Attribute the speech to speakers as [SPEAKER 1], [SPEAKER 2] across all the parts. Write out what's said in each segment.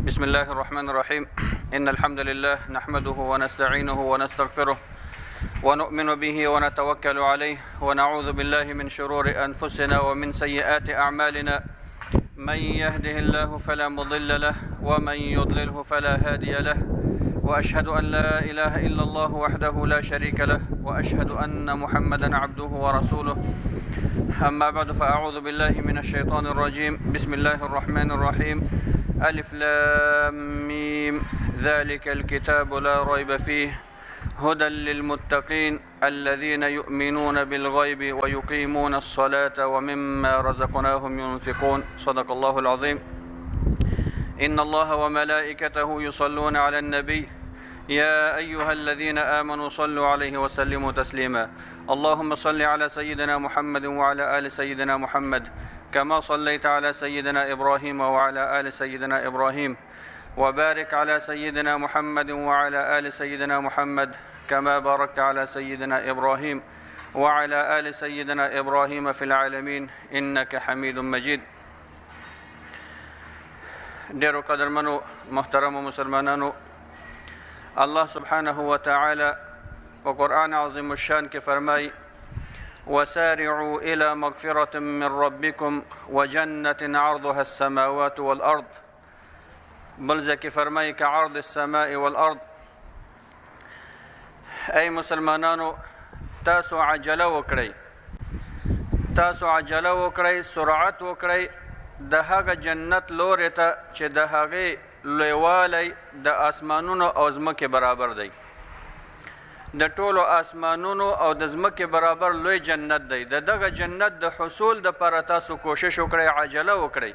[SPEAKER 1] بسم الله الرحمن الرحيم. إن الحمد لله نحمده ونستعينه ونستغفره ونؤمن به ونتوكل عليه، ونعوذ بالله من شرور أنفسنا ومن سيئات أعمالنا. من يهده الله فلا مضل له ومن يضلله فلا هادي له، وأشهد أن لا إله إلا الله وحده لا شريك له، وأشهد أن محمدا عبده ورسوله. أما بعد، فأعوذ بالله من الشيطان الرجيم. بسم الله الرحمن الرحيم. ألف لام ميم، ذلك الكتاب لا ريب فيه، هدى للمتقين الذين يؤمنون بالغيب ويقيمون الصلاة ومما رزقناهم ينفقون. صدق الله العظيم. إن الله وملائكته يصلون على النبي، يا أيها الذين آمنوا صلوا عليه وسلموا تسليما. اللهم صل على سيدنا محمد وعلى آل سيدنا محمد، كما صليت على سيدنا إبراهيم وعلى آل سيدنا إبراهيم، وبارك على سيدنا محمد وعلى آل سيدنا محمد، كما باركت على سيدنا إبراهيم وعلى آل سيدنا إبراهيم في العالمين إنك حميد مجيد. ډیرو قدرمنو محترمو مسلمانانو، الله سبحانه وتعالى په قرآن عظیم الشان کې فرمایي: وسارعوا إلى مغفرة من ربكم وجنة عرضها السماوات والأرض. بل ځای کې فرمایي: كعرض السماء والأرض. ای مسلمانانو، تاسو عجله وکړئ، تاسو عجله وکړئ، سرعت وکړئ د هغه جنت لورې ته چې د هغې لویوالی د آسمانونو او ځمکې برابر دی. د ټولو آسمانونو او د ځمکې برابر لوی جنت دی. د دغه جنت د حصول دپاره تاسو کوشش وکړئ، عجله وکړئ.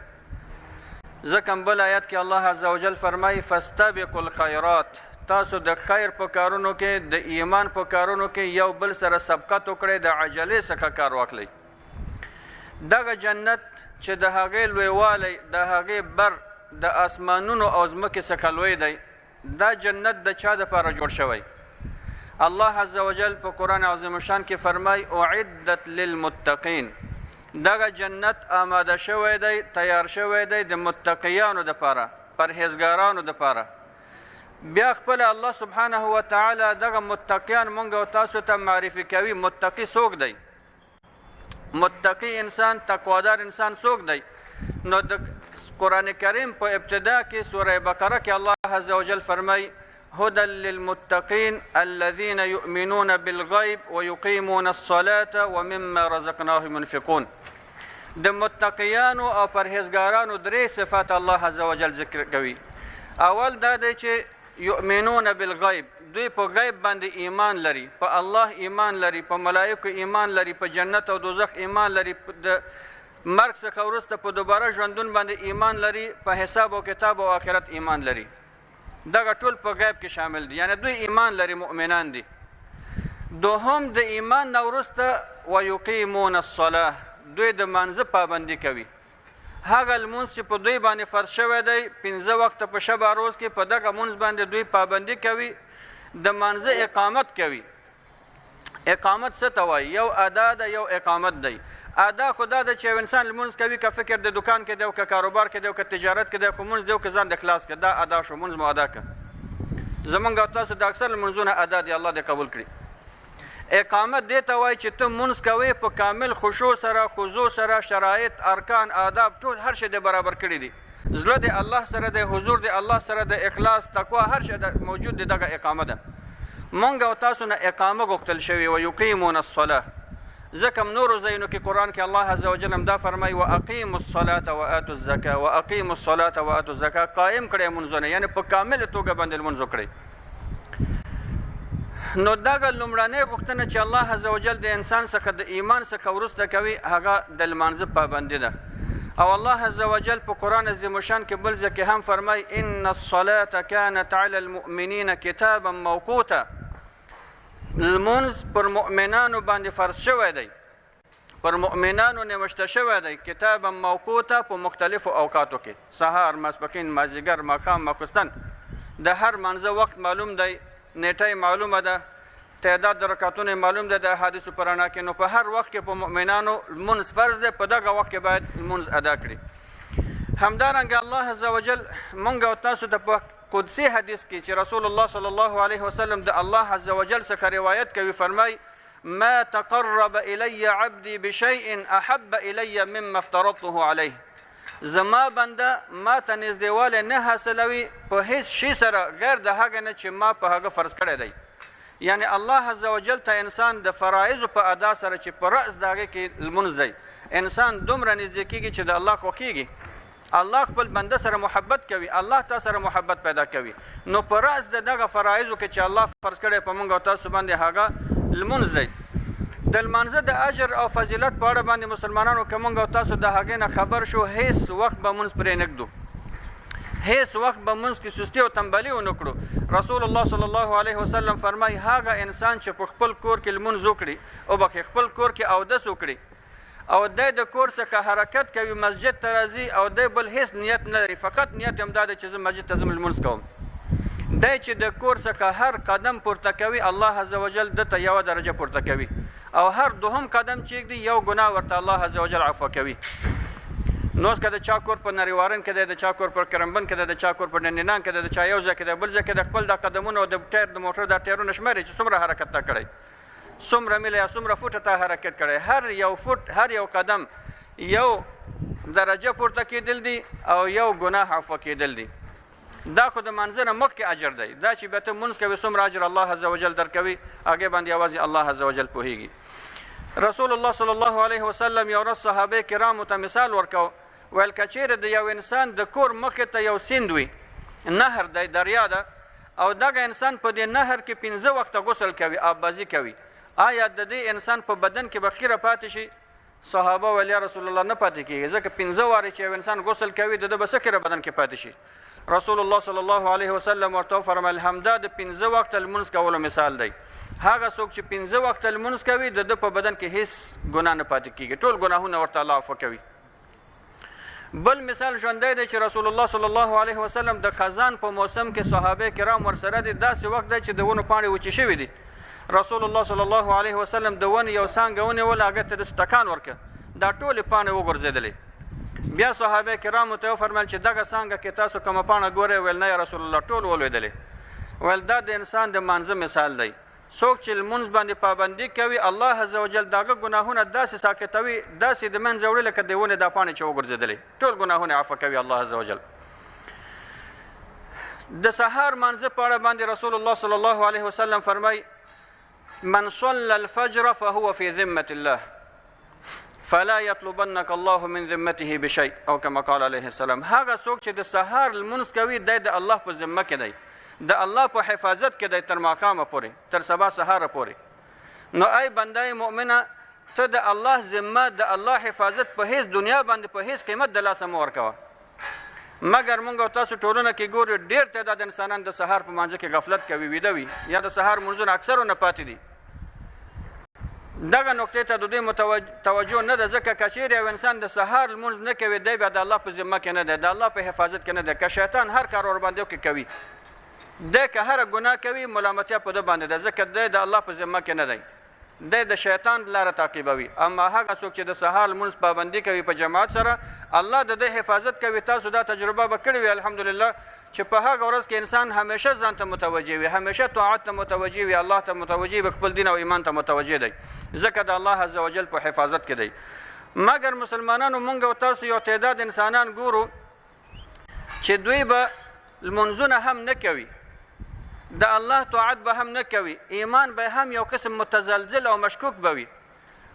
[SPEAKER 1] ځکه بل آیت کې الله عزوجل فرمایي: فاستبقوا الخیرات. تاسو د خیر په کارونو کې، د ایمان په کارونو کې یو بل سره سبقت وکړئ، د عجلې څخه کار واخلئ. دغه جنت چې د هغې لویوالی د هغې بر د آسمانونو او ځمکې څخه لوی دی، دا جنت د چا دپاره جوړ شوی؟ الله عز وجل په قرآن عظیم الشان کې فرمای: اعدت للمتقین. دغه جنت آماده شوی دی، تیار شوی دی د متقیانو دپاره، پرهیزګارانو دپاره. بیا خپل الله سبحانه و تعالی دغه متقیان مونږ او تاسو ته معرفي کوي. متقی څوک دی؟ متقی انسان، تقوادار انسان څوک دی؟ نو د قرآن کریم په ابتدا کې، سوره بقره کې، الله عز وجل فرمای: هدى للمتقين الذين يؤمنون بالغيب ويقيمون الصلاة ومما رزقناهم ينفقون. د متقیانو او پرهیزګارانو درې صفات الله عز وجل ذکر کوي. اول دا دی چې یؤمنون بالغیب، دوی په غیب باندې ایمان لري، په الله ایمان لري، په ملایکو ایمان لري، په جنت او دوزخ ایمان لري، د مرګ څخه وروسته په دوباره ژوندون باندې ایمان لري، په حساب او کتاب او آخرت ایمان لري. دغه ټول په غیب کې شامل دي، یعنی دوی ایمان لري، مؤمنان دي. دوهم، د ایمان نه وروسته ویقیمون الصلاه، دوی د مانځه پابندي کوي. هغه لمونځ چې په دوی باندې فرض شوی دی 5 وخته په شپه روز کې، په دغه مونځ باندې دوی پابندي کوي، د مانځه اقامت کوي. اقامت څه ته وایي؟ یو ادا ده، یو اقامت دی. ادا خو دا ده چې یو انسان لمونځ کوي، که فکر د دکان کې دی او که کاروبار کې دی او که تجارت کې دی، خو مونځ دی او که ځان د خلاص کړه، دا ادا شو، مونځ مو ادا کړه. زمونږ او تاسو د اکثر لمونځونه ادا دي، الله دې قبول کړي. اقامت دې ته وایي چې ته مونځ کوې په کامل خشوع سره، خضوع سره، شرایط، ارکان، آداب، ټول هر شی دې برابر کړي دي، زړه دې الله سره دی، حضور دې الله سره دی، اخلاص، تقوا، هر شی موجود دی، دغه اقامه ده. مونږ او تاسو نه اقامه غوښتل شوې، ویقیمون الصلاه. ځکه هم نورو ځایونو کې قرآن کې الله عز وجل هم دا فرمایي: واقیموا الصلاة وآتوا الزکاة، واقیموا الصلاة وآتوا الزکاة. قایم کړئ لمونځونه، یعنې په کامله توګه باندې لمونځ وکړئ. نو دغه لومړنۍ غوښتنه چې الله عز وجل د انسان څخه د ایمان څخه وروسته کوي، هغه د لمانځه پابندي ده. او الله عز وجل په قرآن عظیم الشان کې بل ځای کې هم فرمایي: ان الصلاة كانت على المؤمنین کتابا موقوتا. لمونځ پر مؤمنانو باندې فرض شوی دی، پر مؤمنانو نوشته شوی دی، کتابا موقوتا، په مختلفو اوقاتو کې، سهار، ماسپښین، مازیګر، ماښام، ماخوستن. د هر مانځه وخت معلوم دی، نیټه یې معلومه ده، تعداد د رکعتونو یې معلوم دی د احادیثو په رڼا کې. نو په هر وخت کې په مؤمنانو لمونځ فرض دی، په دغه وخت کې باید لمونځ ادا کړي. همدارنګه الله عزوجل مونږ او تاسو ته په قدسي حدیث کې چې رسول الله صلی الله علیه وسلم د الله عزوجل څخه روایت کوي، فرمای: ما تقرب الی عبدی بشیء احب الی مما افترضته علیه. زما بنده ما ته نږدېوالی نه حاصلوي په هیڅ شي سره غیر د هغه نه چې ما په هغه فرض کړی دی. یعنی الله عزوجل ته انسان د فرایضو په ادا سره چې په رأس د هغې کې لمونځ دی، انسان دومره نږدې کېږي چې د الله خوښېږي. الله خپل بنده سره محبت کوي، الله تا سره محبت پیدا کوي. نو په رأس د دغه فرایضو کې چې الله فرض کړی په مونږ او تاسو باندې، هغه لمونځ دی. د لمانځه د اجر او فضیلت په اړه باندې مسلمانانو که مونږ او تاسو د هغې نه خبر شو، هیڅ وخت به مونځ پرې نږدو، هیڅ وخت به مونځ کې سستی او تنبلی ونه کړو. رسول الله صلی الله علیه وسلم فرمایي: هغه انسان چې په خپل کور کې لمونځ وکړي، وبخښئ، خپل کور کې اودس وکړي او دی د کور څخه حرکت کوي، مسجد ته راځي او دی بل هیڅ نیت نه لري، فقط نیت هم دا دی چې زه مسجد ته ځم، لمونځ کوم، دی چې د کور څخه هر قدم پورته کوي، الله عز وجل ده ته یوه درجه پورته کوي او هر دوهم قدم چې ږدي، یو ګناه ورته الله عز وجل عفوه کوي. نو اوس که د چا کور په نریوارن کې دی، د چا کور پر کرمبن کې دی، د چا کور په ډنډینان کې دی، د چا یو ځای کې دی، بل ځای کې دی، خپل دا قدمونه او د ټایر د موټر دا ټایرونه شماري چې څومره حرکت تا کړی، څومره میله یا څومره فوټه تا حرکت کړی. هر یو فوټ، هر یو قدم یو درجه پورته کېدل دي او یو ګناه عفوه کېدل دي. دا خو د مانځه نه مخکې اجر دی. دا چې بیا ته مونځ کوې، څومره اجر الله عز وجل درکوي، هغې باندې یوازې الله عز وجل پوهیږي. رسول الله صلی الله علیه وسلم یو ورځ صحابه کرامو ته مثال ورکاو، ویل که چیرې د یو انسان د کور مخې ته یو سیند وي، نهر دی، دریا ده، او دغه انسان په دې نهر کې 5 وخته غسل کوي، آببازي کوي، آیا د دې انسان په بدن کې به خیره پاتې شي؟ صحابه ویل: یا رسول الله، نه پاتې کېږي، ځکه 5 وارې چې یو انسان غسل کوي، د ده به څه خیره بدن کې پاتې شي؟ رسول الله صلی الله علیه وسلم ورته وفرمایل: همدا د 5 وخته لمونځ کولو مثال دی. هغه څوک چې 5 وخته لمونځ کوي، د ده په بدن کې هیڅ ګناه نه پاتې کېږي، ټول ګناهونه ورته الله عفو کوي. بل مثال ژوندی دی چې رسول الله صلی الله علیه وسلم د خزان په موسم کې صحابه کرام ورسره دي. داسې وخت دی چې د ونو پاڼې وچې شوې دي. رسول الله صلی الله علیه وسلم د ونې یو څانګه ونیوله، هغه ته داسې ټکان ورکړ، دا ټولې پاڼې وغورځېدلې. بیا صحابه کرامو ته وفرمایل چې دغه څانګه کې تاسو کومه پاڼه ګورئ؟ ویل نه یا رسول الله، ټول ولوېدلې. ویل دا د انسان د مانځه مثال دی. څوک چې لمونځ باندې پابندي کوي، الله عزوجل د هغه ګناهونه داسې ساقطوي، داسې د منځه وړي لکه د ونې دا پاڼې چې وغورځېدلې. ټول ګناهونه عفو کوي الله عزوجل. د سهار مانځه په اړه باندې رسول الله صلی الله علیه وسلم فرمای: من صلى الفجر فهو في ذمة الله فلا يطلبنك الله من ذمته بشيء، او كما قال عليه السلام. هغه څوک چې د سهار لمونځ کوي، دی د الله په ذمه کې دی، د الله په حفاظت کې دی تر ماښامه پورې، تر سبا سهاره پورې. نو ای بنده مؤمنه، ته د الله ذمه، د الله حفاظت په هیڅ دنیا باندې په هیڅ قیمت د لاسه مه ورکوه. مګر مونږ او تاسو ټولنه کې ګورو، ډیر تعداد انسانان د سهار په مانځه کې غفلت کوي، ویده وي، یا د سهار مونځونه اکثرو نه پاتې دي. دغه نقطې ته د دوی توجه نه ده، ځکه که چیرې یو انسان د سهار لمونځ نه کوي، دی بیا د الله په ذمه کې نه دی، د الله په حفاظت کې نه دی. که شیطان هر کار ورباندې وکړي کوي، دی که هره ګناه کوي، ملامتیا په ده باندې ده، ځکه دی د الله په ذمه کې نه دی، دی د شیطان لاره تعقیبوي. اما هغه څوک چې د سهار لمونځ پابندي کوي په جماعت سره، الله د ده حفاظت کوي. تاسو دا تجربه به کړې وي الحمدلله چې په هغه ورځ کې انسان همیشه ځان ته متوجه وي، همیشه طاعت ته متوجه وي، الله ته متوجه وي، خپل دین او ایمان ته متوجه دی، ځکه د الله عز وجل په حفاظت کې دی. مګر مسلمانانو، مونږ او تاسو یو تعداد انسانان ګورو چې دوی به لمونځونه هم نه کوي، د الله طاعت به هم نه کوي، ایمان به هم یو قسم متزلزل او مشکوک به وي،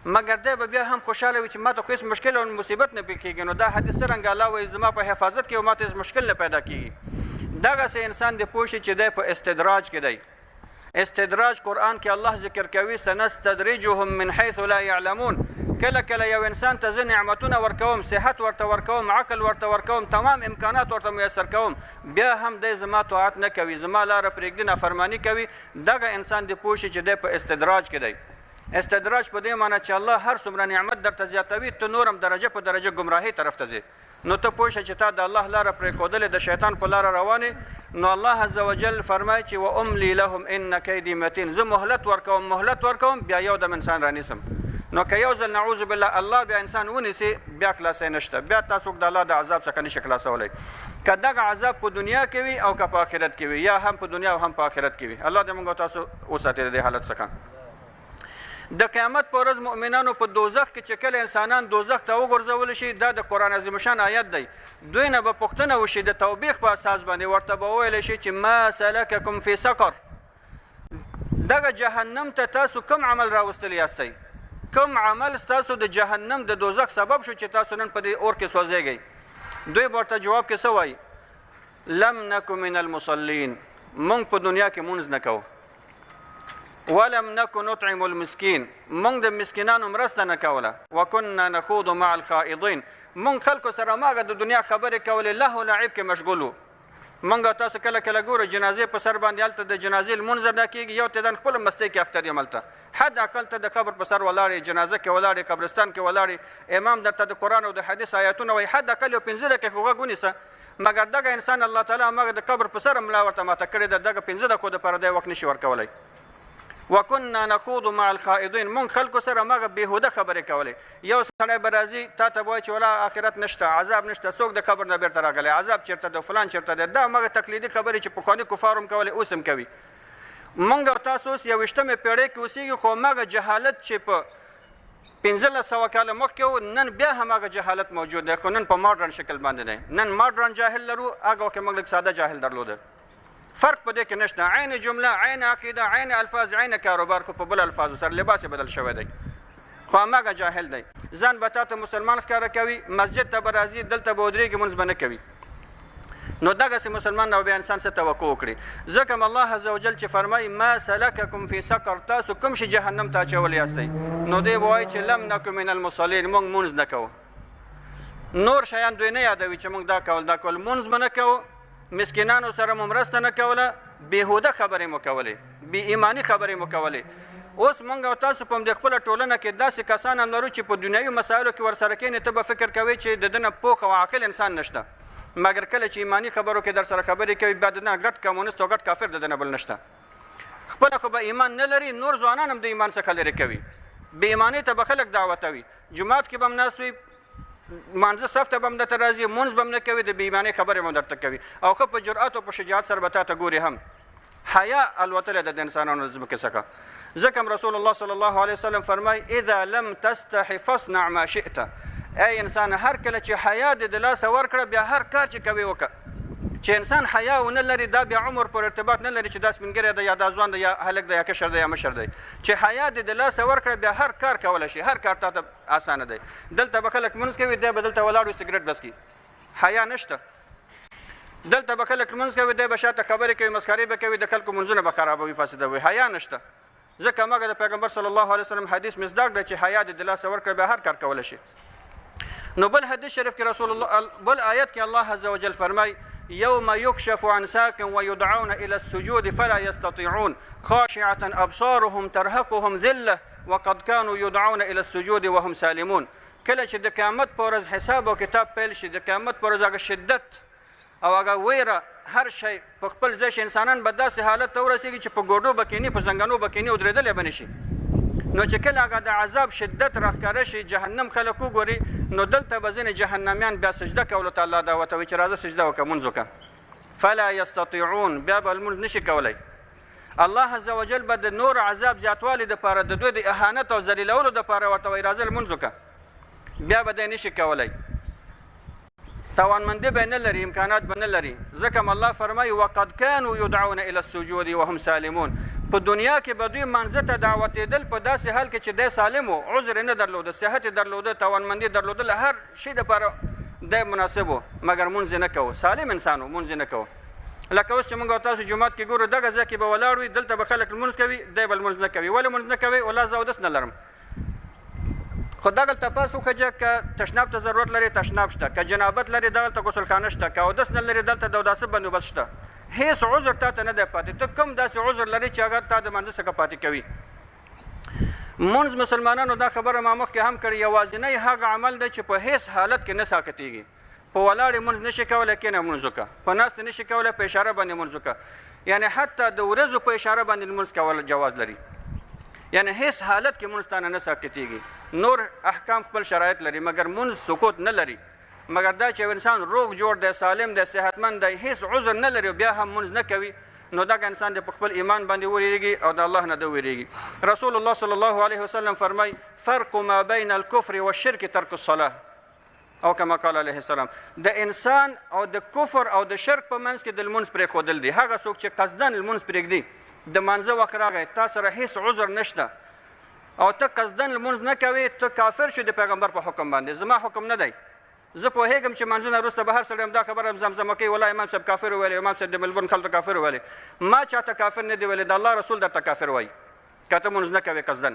[SPEAKER 1] مګر دی به بیا هم خوشحاله وي چې ماته خو هېڅ مشکل او مصیبت نه پېښېږي. نو دا حدیث څرنګه الله وایي زما په حفاظت کې او ماته هېڅ مشکل نه پیدا کېږي؟ دغسې انسان دې پوه شي چې دی په استدراج کې دی. استدراج قرآن کې الله ذکر کوي: سنستدرجهم من حيث لا يعلمون. کله کله یو انسان ته زه نعمتونه ورکوم، صحت ورته ورکوم، عقل ورته ورکوم، تمام امکانات ورته میسر کوم، بیا هم دی زما طاعت نه کوي، زما لاره پرېږدي، نافرماني کوي. دغه انسان دې پوه شي چې دی په استدراج کې دی. استدراج په دې معنی چې الله هر څومره نعمت درته زیاتوي، ته نور هم درجه په درجه ګمراهۍ طرف ته ځې. نو ته پوه شه چې تا د الله لاره پرېښودلې، د شیطان په لاره روان یې. نو الله عز وجل فرمایي چې واملي لهم ان کیدي متین، زه مهلت ورکوم، مهلت ورکوم، بیا یو دم انسان رانیسم. نو که یو ځل نعوذ بالله الله بیا انسان ونیسي، بیا خلاصی نشته، بیا تاسو د الله د عذاب څخه نشي خلاصولی، که دغه عذاب په دنیا کې وي او که په آخرت کې وي، یا هم په دنیا او هم په آخرت کې وي. الله دې موږ تاسو وساتي د دې حالت څخه. د قیامت پر ورځ مؤمنانو په دوزخ کې چې کله انسانان دوزخ ته وغورځول شي، دا د قرآن عظیم شان آیت دی، دوی نه به پوښتنه وشي د توبیخ په اساس باندې، ورته به وویل شي چې ما سلککم فی سقر، دغه جهنم ته تاسو کوم عمل راوستلی یاستئ، کوم عمل ستاسو د جهنم د دوزخ سبب شو چې تاسو نن په دې اور کې سوځېږئ؟ دوی به ورته جواب کې څه وایي؟ لم نک من المصلین، مونږ په دنیا کې مونځ نه کوو، ولم نک نطعم المسکین، مونږ د مسکینانو مرسته نه کوله، وکنا نخوض مع الخائضین، مونږ خلکو سره ماغه د دنیا خبرې کولې، لهو لعب کې مشغول وو. مونږ او تاسو کله کله ګورو جنازې په سر باندې هلته د جنازې لمونځ ادا کېږي، یو تعداد خپله مستۍ کې اختر یم، هلته حد اقل ته د قبر په سر ولاړ یې، جنازه کې ولاړ یې، قبرستان کې ولاړ یې، امام درته د قرآن او د حدیث آیاتونه وایي، حد اقل یو 5 دقیقې خو غږ ونیسه. مګر دغه انسان الله تعالی هماغه د قبر په سر ملا ورته ماته کړې ده، دغه 5 دقیقو دپاره دی وخت نشي ورکولی. وکنا نخوض مع الخائضین، مونږ خلکو سره هماغه بېهوده خبرې کولې. یو سړی به راځي تا ته به وایي چې ولا آخرت نشته، عذاب نشته، څوک د قبر نه بېرته راغلی، عذاب چېرته دی، فلان چېرته دی، دا هماغه تقلیدي خبرې چې پخواني کفار هم کولې اوس هم کوي. مونږ او تاسو اوس 21مې پېړۍ کې اوسېږو، خو هماغه جهالت چې په 1500 کاله مخکې و، نن بیا هماغه جهالت موجود دی، خو نن په ماډرن شکل باندې دی. نن ماډرن جاهل لرو، هغه وخت کې موږ لږ ساده جاهل درلوده. فرق په دې کې نشته، عین جمله، عین عقیده، عین الفاظ، عین کاروبار، خو په بل الفاظو سره لباس یې بدل شوی دی، خو هماغه جاهل دی. ځان به تا ته مسلمان ښکاره کوي، مسجد ته به راځي، دلته به ودرېږي، مونځ به نه کوي. نو دغسې مسلمان نه بیا انسان څه توقع وکړي؟ ځکه هم الله عز وجل چې فرمایي ما سلککم فی سقر، تاسو کوم شي جهنم ته اچولی یاستئ؟ نو دی به وایي چې لم نکو من المصلین، موږ مونځ نه کوو. نور شیان دوی نه یادوي چې موږ دا کول دا کول، مونځ مو نه کوو، مسکینانو سره مو مرسته نه کوله، بېهوده خبرې مو کولې، بې ایماني خبرې مو کولې. اوس مونږ او تاسو په همدې خپله ټولنه کې داسې کسان هم لرو چې په دنیوي مسایلو کې ورسره کښېنې، ته به فکر کوې چې د ده نه پوخ او عاقل انسان نشته، مګر کله چې ایماني خبرو کې درسره خبرې کوي، بیا د ده نه غټ کمونست او غټ کافر د ده نه بل نشته. خپله خو به ایمان نه لري، نور ځوانان هم د ایمان څخه لرې کوي، بې ایمانۍ ته به خلک دعوتوي، جومات کې به هم ناست وي، مانځه صف ته به هم درته راځي، مونځ به هم نه کوي، د بې ایمانۍ خبرې به هم درته کوي، او ښه په جرأت او په شجاعت سره به تا ته ګوري هم. حیا الوتلې ده د انسانانو د ځمکې څخه. ځکه هم رسول الله صلی الله علیه وسلم فرمایي اذا لم تستحي فاصنع ما شئت، ای انسان هر کله چې حیا دې د لاسه ورکړه، بیا هر کار چې کوې وکړه. چې انسان حیا ونه لري، دا بیا عمر پر ارتباط نه لري چې دا سپین ږیری دی یا دا ځوان دی یا هلک دی یا کشر دی یا مشر دی. چې حیا دې د لاسه ورکړه، بیا هر کار کولی شي، هر کار تا ته اسانه دی. دلته به خلک لمونځ کوي، دی به دلته ولاړ وي سګرټ به څکي، حیا نشته. دلته به خلک لمونځ کوي، دی به شاته خبرې کوي، مسخرې به کوي، د خلکو لمونځونه به خرابوي، فاسدوي، حیا نشته. ځکه هماغه د پیغمبر صلی الله علیه وسلم حدیث مصداق دی چې حیا دې د لاسه ورکړه، بیا هر کار کولی شي. نو بل حدیث شریف کې رسول الله، بل آیت کې الله عز وجل فرمای يوم يكشف عن ساق ويدعون إلى السجود فلا يستطيعون خاشعة أبصارهم ترهقهم ذلة وقد كانوا يدعون إلى السجود وهم سالمون. کله چې د قیامت په ورځ حساب او کتاب پیل شي، د قیامت په ورځ هغه شدت او هغه ویره هر شی په خپل ځای شي، انسانان به داسې حالت ته ورسېږي چې په ګوډو به کښېني، په زنګنو به کښېني او درېدلی به نه شي. نو چې کله هغه د عذاب شدت راښکاره شي، جهنم خلک وګوري، نو دلته به ځینې جهنمیان بیا سجده کولو ته الله دعوتوي چې راځه سجده وکړه، مونځ وکړه. فلا یستطیعون، بیا به لمونځ نشي کولی. الله عز وجل به د نور عذاب زیاتوالي دپاره، د دوی د اهانت او ذلیلولو دپاره ورته وایي راځه لمونځ وکړه. بیا به دی نشي کولی، توانمندي به نه لري، امکانات به نه لري. ځکه هم الله فرمایي وقد كانوا يدعون الى السجود وهم سالمون. په دنیا کې به دوی مانځه ته دعوتېدل په داسې حال کې چې دی سالم و، عذر یې نه درلوده، صحت یې درلوده، توانمندي درلودله، هر شي دپاره دی مناسب و، مګر مونځ یې نه کوه. سالم انسان و، مونځ یې نه کوه. لکه اوس چې موږ او تاسو جومات کې ګورو، دغه ځای کې به ولاړ وي، دلته به خلک لمونځ کوي، دی به لمونځ نه کوي. ولې لمونځ نه کوي؟ ولا زه اودس نه لرم. خو دغلته پاس وخیژه، که تشناب ته ضرورت لرې تشناب شته، که جنابت لرې دغلته غسلخانه شته، که اودس نه لرې دلته د اوداسه بندوبست شته. هیڅ عذر تا ته نه دی پاتې. ته کوم داسې عذر لرې چې هغه تا د مانځه څخه پاتې کوي؟ مونځ مسلمانانو دا خبره ما مخکې هم کړې، یوازینی هغه عمل دی چې په هیڅ حالت کې نه ساقطېږي. په ولاړې مونځ نشي کولی، کښېنه مونځ وکړه. په ناستې نشي کولی، په اشاره باندې مونځ وکړه. یعنې حتی د ورځو په اشاره باندې لمونځ کول جواز لري. یعنې هیڅ حالت کې مونځ تانه نه ساقطېږي. نور احکام خپل شرایط لري، مګر مونځ سکوت نه لري. مګر دا چې یو انسان روغ جوړ دی، سالم دی، صحتمند دی، هیڅ عذر نه لري، بیا هم مونځ نه کوي، نو دغه انسان د په خپل ایمان باندې وویریږي او د الله نه د ویریږي. رسول الله صلی الله علیه وسلم فرمای: فرق ما بین الكفر والشرک ترک الصلاه، او کما قال علیه السلام. د انسان او د کفر او د شرک په منځ کې د لمونځ پرېښودل دي. هغه څوک چې قصداً لمونځ پرېږدي، د مانځه وخت راغی، تا سره هیڅ عذر نشته او ته قصداً لمونځ نه کوې، ته کافر شو د پیغمبر په حکم باندې. زما حکم نه دی. زه پوهېږم چې منځونه وروسته به هر سړی همدا خبره زمزمه کوي، ولا امام صاحب کافر ویلی، امام صاحب د ملبورن خلکو کافر ویلی. ما چاته کافر نه دی ویلی، د الله رسول درته کافر وایي که ته مونځ نه کوې قصداً.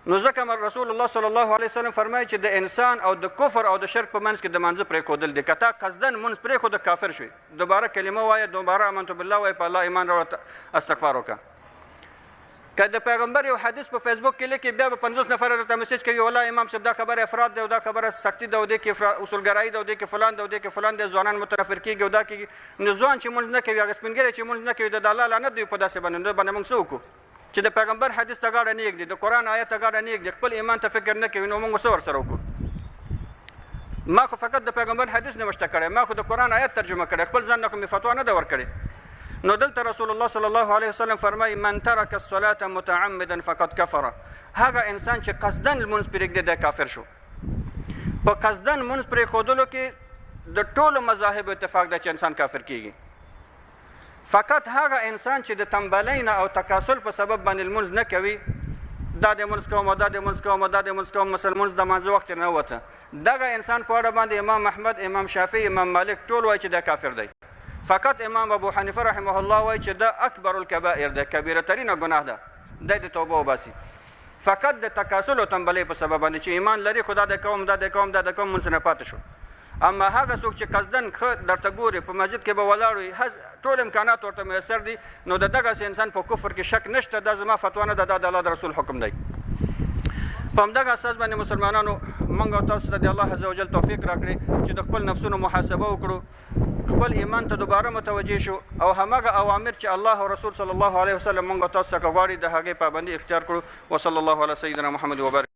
[SPEAKER 1] نو ځکه رسول الله صلی الله علیه وسلم فرمایي چې د انسان او د کفر او د شرک په منځ کې د مانځه پرېښودل دي. که تا قصداً مونځ پرېښود، کافر شوې. دوباره کلمه وایه، دوباره امنت بالله وایه، په الله ایمان راوړه، استغفار وکړه. که د پیغمبر یو حدیث په فیسبوک کې لیکي، بیا به 50 نفره درته میسج کوي، والله امام صاحب دا خبره افراط دی او دا خبره سختي ده او دې کې اصولګرایي ده او دې کې فلان ده او دې کې فلان دی، ځوانان متنفر کېږي او دا کېږي. نو ځوان چې مونځ نه کوي، هغه سپین ږیری چې مونځ نه کوي، د الله لعنت دی په داسې باندې. نو باندې مونږ څه وکړو چې د پیغمبر حدیث ته غاړه نه ږدي، د قرآن آیت ته غاړه نه ږدي، خپل ایمان ته فکر نه کوي، نو مونږ څه ورسره وکړو؟ ما خو فقط د پیغمبر حدیث نوشته کړی، ما خو د قرآن آیت ترجمه کړی، خپل ځان نه خو مې فتوا نه ده ورکړې. نو دلته رسول الله صلی الله علیه وسلم فرمایي: من ترک الصلاة متعمدا فقد کفر. هغه انسان چې قصداً لمونځ پرېږدي، دی کافر شو. په قصداً لمونځ پرېښودلو کې د ټولو مذاهبو اتفاق دی چې انسان کافر کیږي. فقط هغه انسان چې د تنبلۍ نه او تکاسل په سبب باندې لمونځ نه کوي، دا د مونځ کوم، دا د مونځ کوم، دا د مونځ کوم، مثلا لمونځ د مانځه وخت نه وته، دغه انسان په اړه باندې امام احمد، امام شافعي، امام مالک ټول وایي چې دا کافر دی. فقط امام ابو حنیفه رحمه الله وایي چې دا اکبر الکبائر ده، کبیره ترینه ګناه ده، دی د توبه وباسي. فقط د تکاسل او تنبلۍ په سبب باندې چې ایمان لري، خو دا د کوم، دا د کوم، دا د کوم، مونځ نه پاتې شو. اما هغه څوک چې قصداً ښه درته ګوري، په مسجد کې به ولاړ وي، ټول امکانات ورته میسر دي، نو د دغسې انسان په کفر کې شک نشته. دا زما فتوا نه ده، دا د الله د رسول حکم دی. په همدغه اساس باندې مسلمانانو، موږ او تاسو ته د الله عز وجل توفیق راکړي چې د خپل نفسونو محاسبه وکړو، خپل ایمان ته دوباره متوجه شو او همغه اوامر چې الله او رسول صلی الله علیه وسلم موږ او تاسو څخه غواړي، د هغې پابندي اختیار کړو. وصلی الله علی سیدنا محمد وبارک.